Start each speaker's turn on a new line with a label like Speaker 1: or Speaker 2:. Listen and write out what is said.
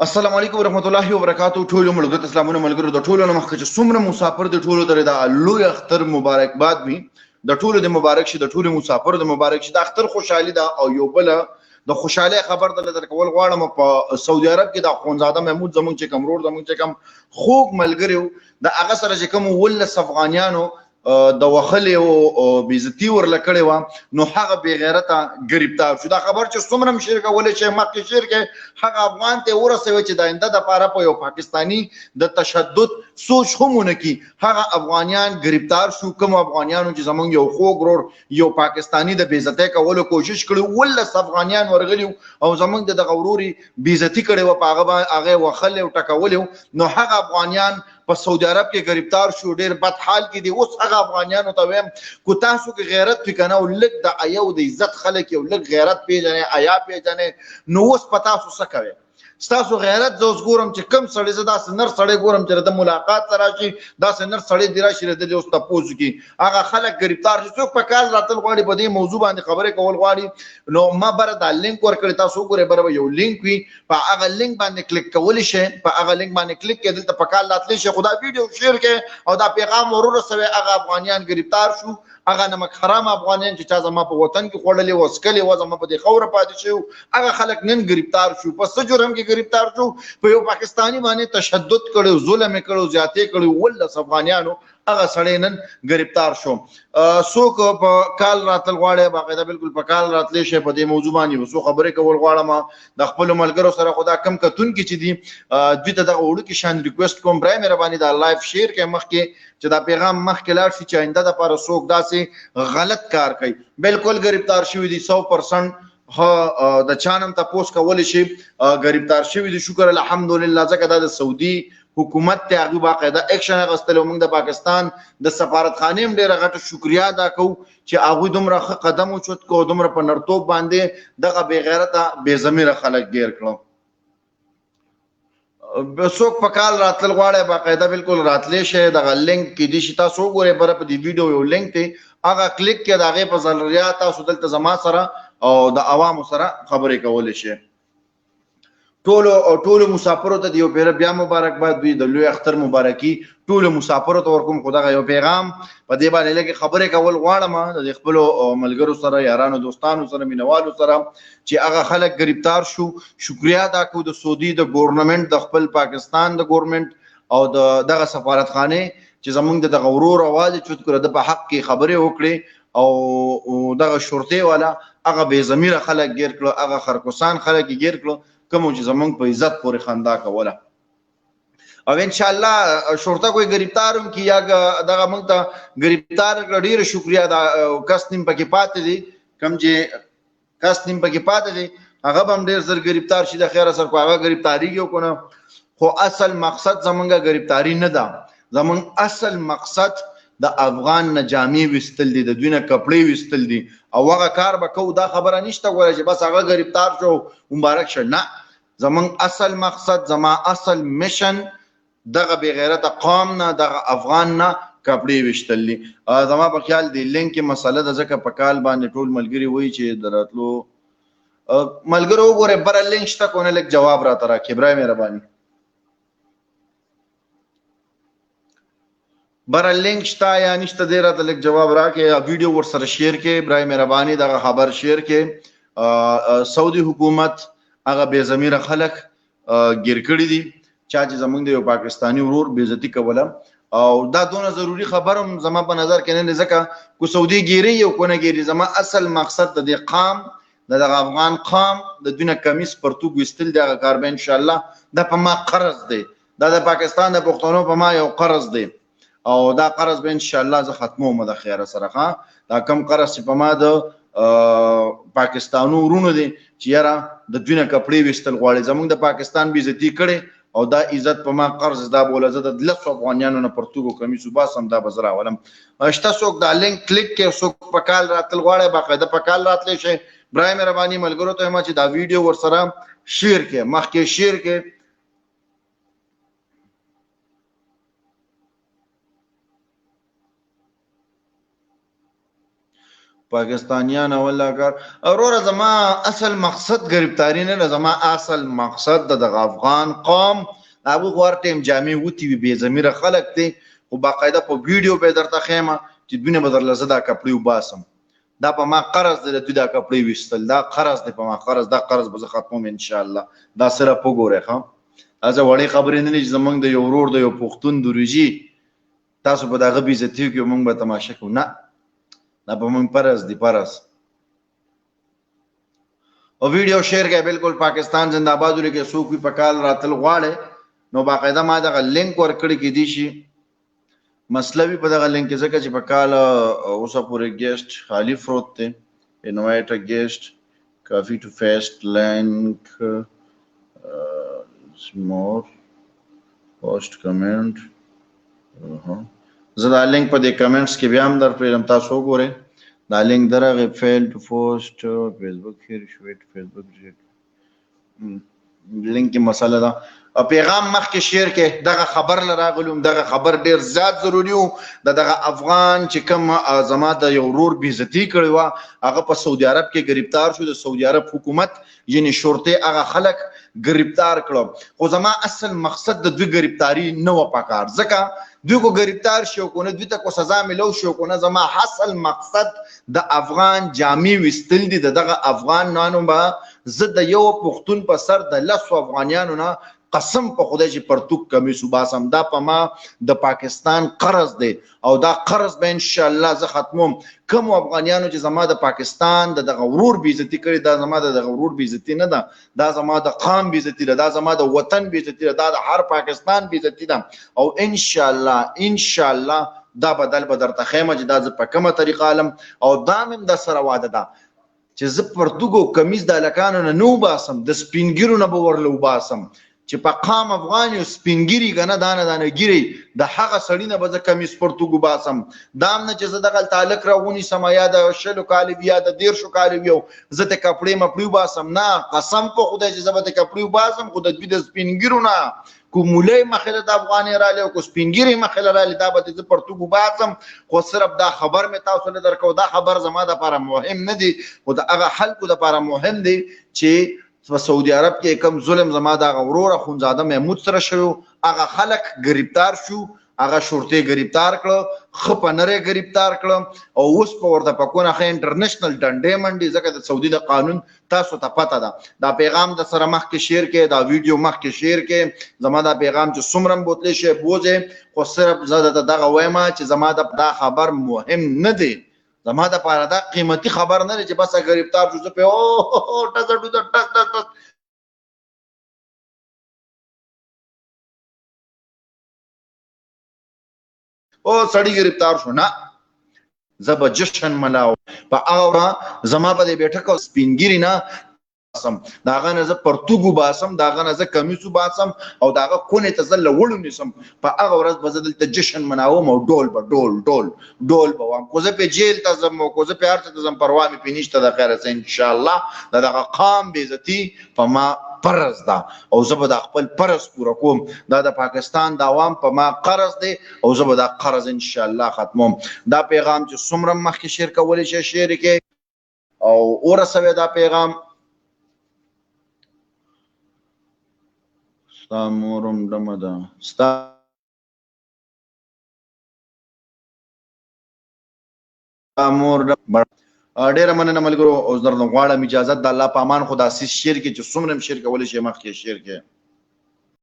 Speaker 1: السلام علیکم ورحمت الله وبرکاتو. ټول ملګرو ته سلامونه. ملګرو، د ټولو نه مخکې چې څومره مسافر دي، ټولو ته د لوی اختر مبارکباد وي. د ټولو د مبارک شي، د ټولو مسافرو د مبارک شي. د اختر خوشحالي ده او یو بل د خوشحالي خبر د در کول غواړم. په سعودي عرب کې د اخوندزاده محمود زمونږ چې کوم رور، زمونږ چې کوم خوږ ملګری، د هغه سره چې کوم ولس افغانیانو د وخلې او بیزتی ورله کړې وه، نو هغه بې غیرته ګرفتار شو. دا خبر چې څومره هم شیر کولی شي، مخکې شیر کې هغه افغان ته ورسوي چې د آینده دپاره په یو پاکستاني د تشدد سوچ هم ونه کړي. هغه افغانیان ګرفتار شو، کوم افغانیانو چې زمونږ یو خوږ ورور یو پاکستاني د بېعزتۍ کولو کوشش کړی. 17 افغانیان ورغلي او زمونږ د دغه ورور بېعزتي کړې وه، په هغه باندې هغه وخلې او ټکولې. نو هغه افغانیان په سعودي عرب کې گرفتار شو، ډیر بد حال کې دي. اوس هغه افغانیانو ته وایم، کو تاسو کې غیرت وي کنه، او لږ د ایو د عزت خلک، یو لږ غیرت پیژنې، ایا پیژنې، نو اوس په تاسو څه کوي؟ ستاسو غیرت زه اوس ګورم چې کم سړی، زه داسې نر سړی ګورم چې د ملاقات ته راشي، داسې نر سړی دی راشي د اوس تپوس کی. هغه خلک گرفتار شي. څوک په کال راتل غواړي، په دې موضوع باندې خبرې کول غواړي، نو ما بره دا لینک ورکړی، تاسو وګورئ. بره یو لینک وي، په هغه لینک باندې کلیک کولی شئ. په هغه لینک باندې کلیک کړئ، دلته په کال راتلی شئ. خو دا ویډیو شیر کړئ او دا پیغام ورورسوئ. هغه افغانیان گرفتار شو، هغه نمک حرام افغانیان چې چا زما په وطن کې خوړلې و، څکلې و، زما په دې خاوره پاتې شو، هغه خلک نن گرفتار شو. په څه جرم کې گرفتار شو؟ په یو پاکستاني باندې تشدد کړو، ظلم کړو، زیاتې کړو 17 افغانیانو، هغه سړی نن گرفتار شو. څوک په کال راتل غواړي، باقاعده بالکل په کال راتلی شي. په دې موضوع باندې څو خبرې کول غواړم د خپل ملګرو سره. خدا کم کتون کې چې دي، دوی ته دغه وړوکی شان ریکوست کوم، برای مهرباني دا لایف شیر کړئ مخکې، چې دا پیغام مخکې لاړ شي، چې آینده دپاره څوک داسې غلط کار کوي. بالکل گرفتار شوي دي 100%. ها، د چانم تپوس کولی شي، گرفتار شوي دي، شکر الحمدلله، ځکه دا د سعودي حکومت ته، هغه باقاعده اکشن اخیستل. موږ د پاکستان د سفارتخانې هم ډیره غټه شکریا ادا کوو چې هغوی دومره ښه قدم اوچت کو، دومره په نرتوب باندې دغه بې غیرته بې ضمیره خلک ګیر کړو. څوک په کال راتل غواړي، باقاعده بالکل راتلی شي. دغه لینک کې دي چې تاسو وګورئ، بره په دې ویډیو یو لینک دی، هغه کلیک کې د هغې په ذریعه تاسو دلته زما سره او د عوامو سره خبرې کولی شئ. ټولو او ټولو مسافرو ته یو پیر بیا مبارکباد وي. د لوی اختر مبارکي ټولو مسافرو ته ورکوم. خو دغه یو پیغام په دې باندې لږ خبرې کول غواړم د خپل ملګرو سره، یارانو، دوستانو سره، مینوالو سره، چې هغه خلک گرفتار شو، شکریا ادا کو د سعودي د ګورنمنت، د خپل پاکستان د ګورنمنت او د دغه سفارتخانه چې زمونږ د دغه ورور اواز چوت کړ، د په حق کې خبرې وکړي او دغه شرطي والا هغه بې ضمیره خلک ګیر کړو، هغه خرکوسان خلک ګیر کړو، کوم چې زمونږ په عزت پورې خندا کوله. او ان شاء الله شرطه کوئی گرفتارم کی یا دغه مونږ ته گرفتار کړ، ډیر شکریا. دا کس نیم پکې پاتې دي، کم چې کس نیم پکې پاتې دي، هغه به هم ډیر زر گرفتار شي د خیره سره. کو هغه گرفتاری یو کنه، خو اصل مقصد زمونږه گرفتاری نه ده. زمونږ اصل مقصد د افغان نه جامې وستل دي، د دوی نه کپړې وستل دي، او هغه کار به کوو. دا خبره نشته ګوره چې بس هغه گرفتار شو، مبارک شه. نه، زمونږ اصل مقصد، زما اصل مشن دغه بې غیرته قوم نه، دغه افغان نه کپړې وشتل دي. زما په خیال دی لینک کې مسله ده، ځکه په کال باندې ټول ملګري وایي چې د راتلو ملګرو وګوره بره لینک شته کو نه، لږ جواب راته راکړي برای مهرباني. بره لینک شته یا نشته، دی راته لږ جواب راکړي، ویډیو ورسره شیر کړي برای مهرباني، دغه خبر شیر کړي. سعودي حکومت هغه بې ضمیره خلک ګیر کړي دي چا چې زمونږ د یو پاکستاني ورور بې عزتي کوله. او دا دونه ضروري خبر هم زما په نظر کې نه، ځکه کو سعودي ګیری یو کو نه ګیری، زما اصل مقصد د دې قام، د دغه افغان قام د دوی نه کمیس پرتوګ ویستل دی. هغه کار به ان شاء الله، دا په ما قرض دی، دا د پاکستان د پښتنو په ما یو قرض دی، او دا قرض به ان شاء الله زه ختموم د خیره سره. ښه، دا کم قرض چې په ما د پاکستانو ورونو دی چې یاره د دوی نه کپړې ویستل غواړي، زمونږ د پاکستان بې عزتي کړې او دا عزت په ما قرض دا بوله، زه د لسو افغانیانو نه پرتوګو کمیس وباسم، دا به زه راولم. شته څوک دا لینک کلیک کړي؟ څوک په کال راتل غواړي، باقاعده په کال راتلی شي. برای مهرباني ملګرو ته ما چې دا ویډیو ورسره شیر کړي، مخکې شیر کړي. پاکستانیان اول دا کار. وروره، زما اصل مقصد گرفتاری نه ده، زما اصل مقصد د دغه افغان قوم، هغه خو هر ټایم جامې وتی وي، بې ضمیره خلک دي، خو باقاعده په ویډیو به درته ښیم چې دوی نه به درله زه دا کپړې وباسم. دا په ما قرض دی، د دوی دا کپړې ویستل دا قرض دی په ما قرض، دا قرض به زه ختموم ان شاء الله. دا صرف وګورئ. ښه، دا څه وړې خبرې نه دي چې زمونږ د یو ورور، د یو پښتون دروژي تاسو په دغه بې عزتیو کې مونږ به تماشه کوو؟ نه، دا په مونږ فرض دی، فرض. او ویډیو شیر کړئ بالکل، پاکستان زنده آباد ولیکئ. څوک وي په کال راتل غواړي نو باقاعده ما دغه لینک ورکړی، کې دی شي مسله وي په دغه لینک کې، ځکه چې په کال اوسه پورې guest خالی پروت دی. Invite a guest, copy to paste link, more post comment. زه دا لینک په دې comments کې بیا هم در پرېږدم، تاسو وګورئ. دا لینک درغه fail to post فیسبوک شیر شویټ فیسبوک لینک کې مسله ده. او پیغام مخکې شیر کې. دغه خبر لراغلم، دغه خبر ډیر زیات ضروری وو. د دغه افغان چې کوم زما د یو ورور بیزتی کړی و، هغه په سعودي عرب کې گرفتار شو. د سعودي عرب حکومت یعنی شرطه هغه خلک گرفتار کړو، خو زما اصل مقصد د دوی گرفتاری نه و پکار، ځکه دوی کو گرفتار شو کو نه، دوی ته کو سزا ملو شو کو نه، زما اصل مقصد د افغان جامې وستل دي. د دغه افغان نانو به زه د یو پښتون په سر د لسو افغانیانو نه قسم په خدای چې پرتوک کمیس وباسم. دا په ما د پاکستان قرض دی او دا قرض به ان شاء الله زه ختموم. کوم افغانیانو چې زما د پاکستان د دغه ورور بیزتی کړي، دا زما د دغه ورور بیزتی نه ده، دا زما د قام بیزتی ده، دا زما د وطن بیزتی ده، دا د هر پاکستان بیزتی ده. او ان شاء الله، ان شاء الله دا بدل به درته ښیم چې دا زه په کومه طریقه علم. او دا مې د سره واده ده چې زه پرتوګو کمیز د هلکانو نه نه وباسم، د سپینګیرو نه به ورله وباسم چې په قام افغان یو سپینګیری کنه دانه دانه ګیری، د هغه سړی نه به زه کمیس پرتوګ وباسم. دا هم نه چې زه دغه تعلق راونیسم، یا د 20 کالو وي یا د 30 کالو وي، زه ته کپړې مپړې وباسم. نه، قسم په خدای چې زه به ته کپړې وباسم، خو د دوی د سپینګیرو نه، کو مولای مخې له د افغانې رالی او کو سپینګیرې مخې له رالی، دا به زه پرتوګ وباسم. خو صرف دا خبر مې تاسو له درکو. دا خبر زما دپاره مهم نه دی، خو د هغه خلکو دپاره مهم دی چې په سعودي عرب کې کوم ظلم زما د هغه ورور اخوندزاده محمود سره شوی، هغه خلک گرفتار شو، هغه شرطي گرفتار کړ، ښه په نری گرفتار کړ او اوس په ورته په کونه ښه انټرنیشنل ډنډې منډي، ځکه د سعودي د قانون تاسو ته پته ده. دا پیغام د سره مخکې شیر کې، دا ویډیو مخکې شیر کې. زما دا پیغام چې څومره بوتلی شي بوځي، خو صرف زه درته دغه وایم چې زما د دا خبر مهم نه دی، زما د پاره دا قیمتي خبر نه دی چې بس گرفتار شو زه په او ټز ټز ټز ټز ټز. او سړی گرفتار شو. نه، زه به جشن ملاو په هغه زما په دې بیٹھک او سپینګیری نه باسم، د هغه نه زه پرتوګ وباسم، د هغه نه زه کمیس وباسم او د هغه کونې ته زه له وړو نیسم. په هغه ورځ به زه دلته جشن مناوم او ډول به ډول ډول ډول به وام. کو زه په جیل ته ځم او کو زه په هر څه ته ځم، پروا مې پې نشته. د خیره څه انشاءالله د دغه قام بېعزتي په ما فرض ده او زه به دا خپل فرض پوره کوم. دا د پاکستان د عوام په ما قرض دی او زه به دا قرض ان شاء الله ختموم. دا پیغام چې څومره مخکې شیر کولی شي شیر کې او ورسوي دا پیغام. ستا مورم ډمه ده، ستا مور. ډیره مننه ملګرو، اوس درنه غواړم اجازه، د الله په امان. خو داسې شیر کې چې څومره شیر کولی شي مخکې شیر کې.